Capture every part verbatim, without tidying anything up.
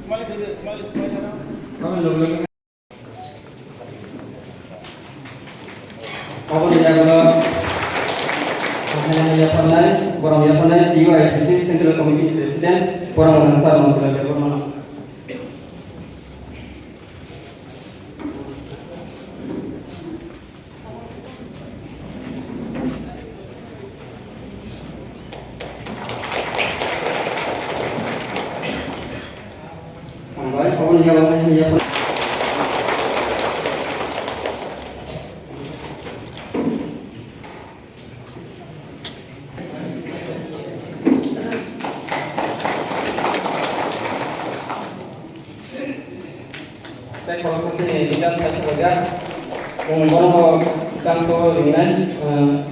Aboni yagulo, yaphannai, borok yaphannai, T U I T C Central Committee President, borok mwnang sir Motilal Debbarma. Hambai, obo ni yago hai ya. Tei khoroksa chini leader sai khwlaijak. Chwng bono bo tangso ringnai, ah,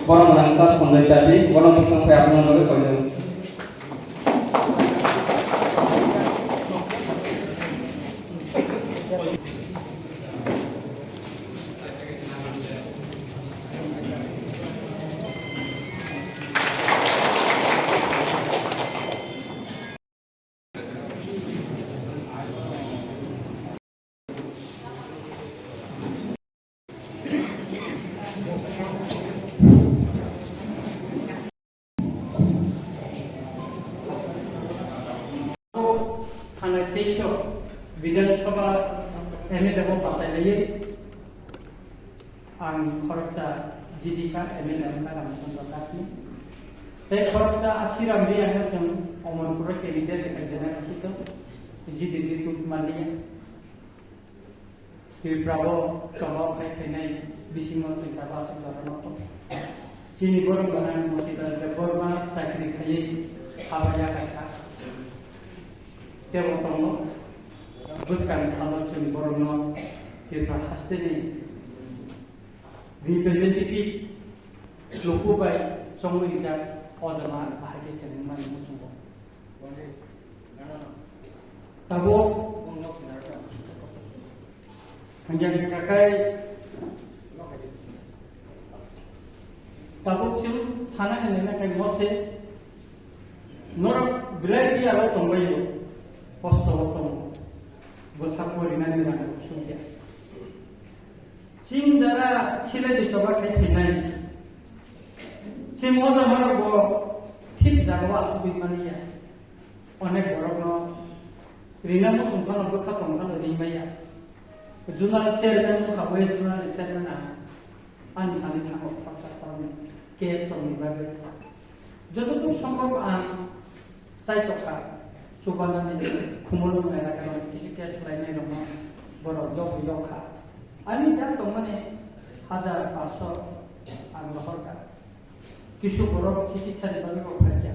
bono mwnang sa Sanjay Dati, bono bwskango phai aswkno nugwi koijago. Thanai teisho Bidhan Sabha M L A bo bachai laiwi. Ang khoroksa G D ka M L A wngkha Ramchandra Katni. Tei khoroksa Asiram Riyang no chwng Omonpur o candidate wngkha General Seat o G D ni tubui manliya. Tripura o chobao khai phainai bisingo chwng tabaswk jora no tongo. Chini borok gwnang Motilal Debbarma chakri khaiwi haba yakarkha. Tebo tongo bwskangni salo chwng borokno Tripura hasteni representative luku bai chongwi rijak o jama bahai khe chwng wngmani muchungo. Tabuk hwnjak kakai tabuk chwng sanani nai nakhai mose norok belai di aro tongbaio kosto o tongo bwsa porinani rang sungya. Chwng jara silai ni choba khai phinai. Chwng o jama rok bo thik jaga o asugwi mani ya. Onek borok no rina muchung phano bwkha tong phano ri maya. Junal chairman wngkha bo junal chairman a ani thani thango khoroksa khoroknwi case tongni bagwi. Jototok sombhob ang chaitokha, chubanani khumulwng elakano kisa test khlainairokno borok yokwi yokkha. Ani jak tongmani hajar paanch sho ang rohorkha. Kisu borok chikitsani bagwi bo phaikha.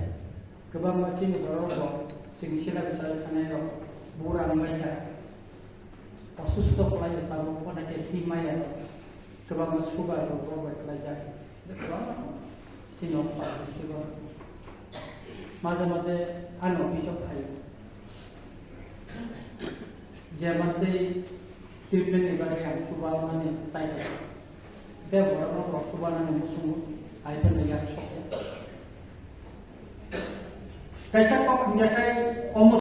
Kwbangma chini borok bo chwng sila bwchai thanairok bura wnglaikha. Osusto khlaio tabuk, onekhe himaya rok, kwbangma sugar rok bo bai khlaijak. Kwbangma chini o Park district o maje maje ano office o phaio. Je mantei treatment ni bagwi ang chuba mani chai. Tei borok no borok chuba nani muchungo, ai phano yak sokya. Kaisa kok hingya khe omo